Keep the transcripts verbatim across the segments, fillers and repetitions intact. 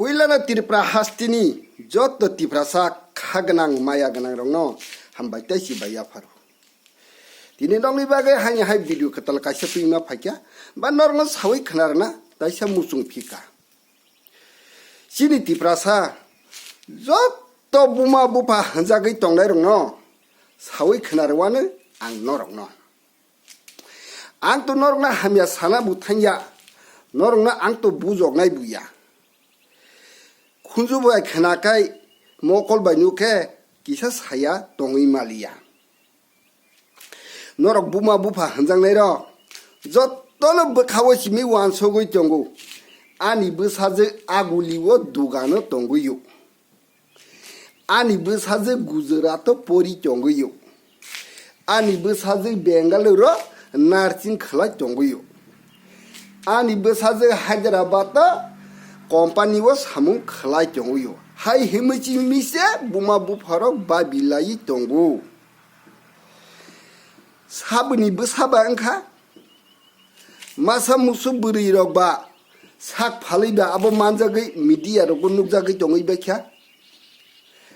Puilano Tripura hasteni joto Tiprasa kha gwnang maya gwnang rokno hambai tei chibai yapharo. Tini nokni bagwi haini hai video kwtal kaisa twima phaikha ba norokno sawi khwnarwna taisa muchung phika. Chini Tiprasa joto buma bupha hwnjagwi tongnai rokno sawi khwnarwano ang norokno. Ang to norokno hamya sana bo thangya, norokno ang to bujoknai buya. Khunju bai khwnakhai mokol bai nukhe kisa saya tongwi maliya. Norok buma bupha hwnjaknairok jotono bwkhao simi uansugwi tongo. Ani bwsajwk agulio dugano tongwio. Ani bwsajwk Gujarato pori tongwio. Ani bwsajwk Bengaluru nursing khlai tongwio. Ani bwsajwk Hyderabado company o samung khlai tongwio. Hai himwi chimwi se buma bupharok babilaiwi tongo. Saboni bwsaba wngkha masa musu bwrwi rok ba sak phalwi ba abo manjagwi media rogo nukjagwi tongwi baikha.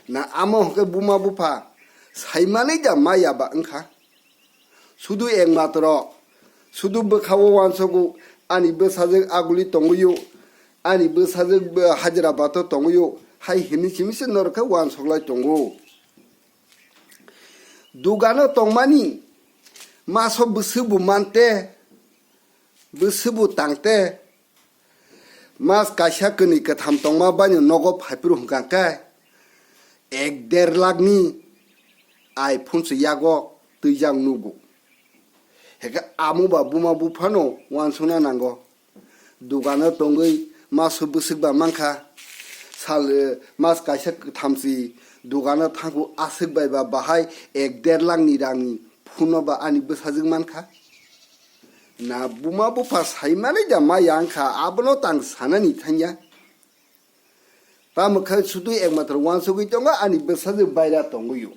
Na amo hwnkhe buma bupha saimanwi da maya ba wngkha. Sudu ekmatro sudu bwkhao uansugo ani bwsajwk aguli tongwio, ani bwsajwk Hyderabado tongwio hai hini simi se norokhe uansuklai tongo. Dugano tongmani maso bwswk bo mante, bwswk bo tangte, mas kaisa kwnwi kwtham tongma baino nogo phaiphuru hwnkha khe ek der lakh ni iPhone se yago twijak nugo. Hwnkhe amo ba buma buphano uansukna nango. Dugano tongwi maso bwswk ba mankha. Sal, eh, mas kaisa kwthamsi dugano thangkhu aswk bai ba bahai ek der lakh ni rangni phone no ba ani bwsajwk mankha. Na buma bupha saimanwi da maya wngkha, abono tang sanani thangya. Tamo khe sudu ekmatro uansugwi tongo ani bwsajwk baira tongwio.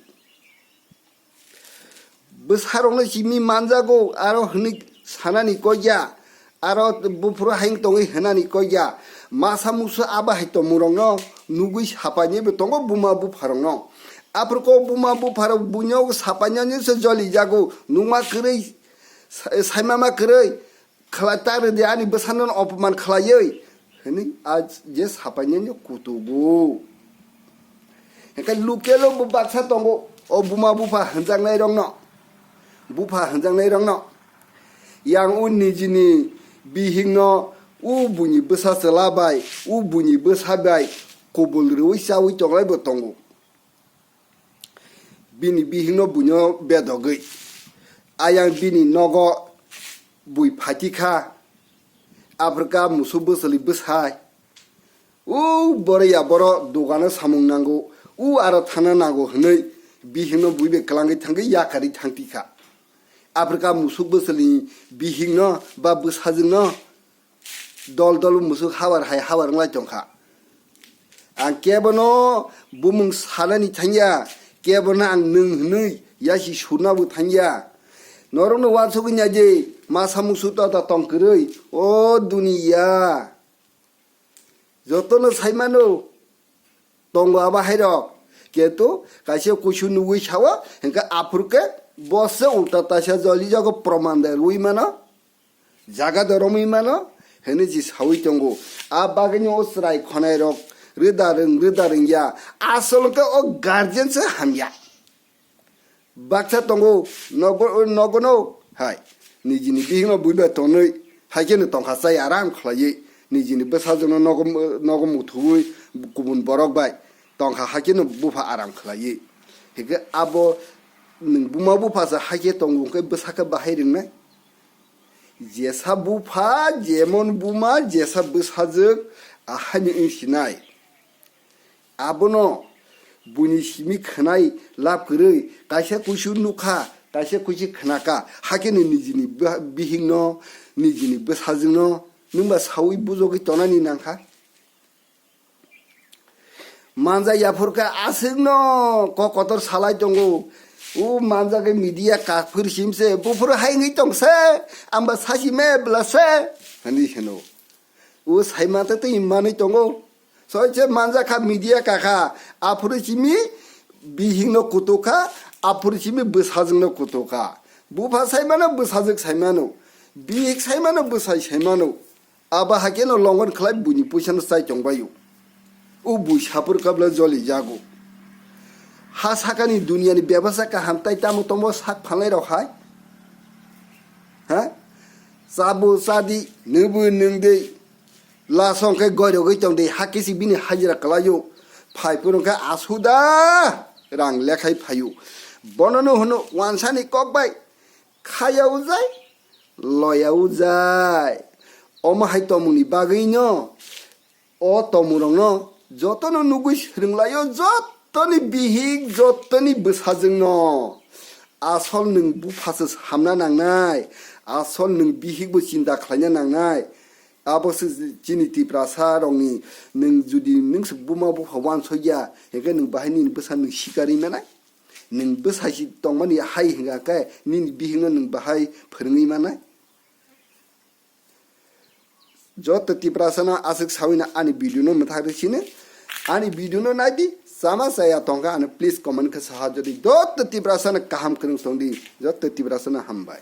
Bwsarokno simi manjago, aro hwnwi sanani kok ya, aro buphuru hayung tongwi hwnani kok ya. Masa musu abo hai tongmungrokno nugwi sapainaibo tongo buma bupharokno. Aphuru kok buma bupharok buino sapainani se jolijago, nukma kwrwi, sa-, saimama kwrwi. Khlai ta rwdi, ani bwsano opoman khlaiwi hwnwi a je sapainani kutugo. Hwnkhe lukelo bo baksa tongo, o buma bupha hwnjaknairokno, bupha hwnjaknairokno. Yang o nijini bihikno o buini bwsa chwla bai, o buini bwsa bai kubul rwui chaui tonglaibo tongo. Bini bihikno buino bedogwi ayang bini nogo bui phatikha. Aphuru khe musuk bwswlwi bwsai, "O boroya, boro dogano samung nango, o aro thana nango," hwnwi bihikno bui bai kwlangwi thangwi yakarwi thangtikha. Aphuru khe musuk bwswlwini bihikno ba bwsajwkno dol dol musuk habar hai habar wnglai tongkha. Ang kebono bumung sanani thangya, kebono ang nwng hwnwi yasi surnabo thangya. Norokno uansugwi naidi, masa musuk tota tong kwrwi, o duniya. Jotono saimano, tongo abo hairok. Keto kaisa kuisu nugwi sao, hwnkhe aphuru khe bo se ulta taisa jolijago proman de rwi mano. Jaga de romwi mano, hwnwi ji saui tongo. A bagwino o chwrai khonairok rwda rwng, rwda rwngya. Asol khe o guardian se hamya. Baksa tongo, nogo, nogono hai. Nijini bihikno bui bai tonwi, hai kheno tongkha chai aram khlaiwi. Nijini bwsajwkno nogo, nogo muthubwi kubun borok bai tongkha, hai kheno bupha aram khlaiwi. Hikhe abo nwng buma bupha se hai khe tongo, hwnkhe bwsa khe bahai rwngnai? Jesa bupha, jemon buma, jesa bwsajwk, ahaini wng sinai. Abono buini simi khwnai lab kwrwi, kaisa kuisu nukha, kaisa kuisu khnakha, hakhe nini nijini bwha-, bihikno, nijini bwsajwkno nwngba saui bujogwi tonani nangkha. Manja yaphur khe aswkno kok kotor salai tongo. O manja khe media kaphir simse, buphuru hai wngwi tongse, amba sasi me bwlase, hwnwi hwno. O saimante twi manwi tongo. Soiche manjakha media kakha, aphuru simi bihikno kutukha, aphuru simi bwsajwkno kutukha. Bupha saimano, bwsajwk saimano, bihik saimano, bwsai saimano. Abo hakeno longon khlai buini puisano chai tongbaio. O bui sapur kabla joli jago. Ha sakani duniyani bebasa kaham tai tamo tongbo sak phalnai rok hai? Ha? Chabo chadi, nwbo nwngdi. Lasong khe goirogwi tongdi, hakhe si bini hajira kwlaio. Phai phuru khe asuda rang lekhai phaio. Bonono hwno wansani kok bai khaya ujai, loya ujai. Omo hai tongmungni bagwino o tongmungrokno jotono nugwi swrwnglaio, jotoni bihik, jotoni bwsajwkno. Asol nwng buphaswk hamna nangnai, asol nwng bihikbo chinta khlaina nangnai. Abo se chini Tiprasa rokni, nwng jodi nwng se buma bupha wansokya, hingkhe nwng bahai nini bwsa nwng sikarwi manai? Nwng bwsai si tongmani hai hingkha khe nini bihikno nwng bahai phwrwngwi manai? Joto Tiprasano aswk sawino ani video no mwthai rw sino. Ani video no naidi, chama chaya tongkha ano please comment khe saha, jodi joto Tiprasano kaham kwrwng tongdi, joto Tiprasano hambai.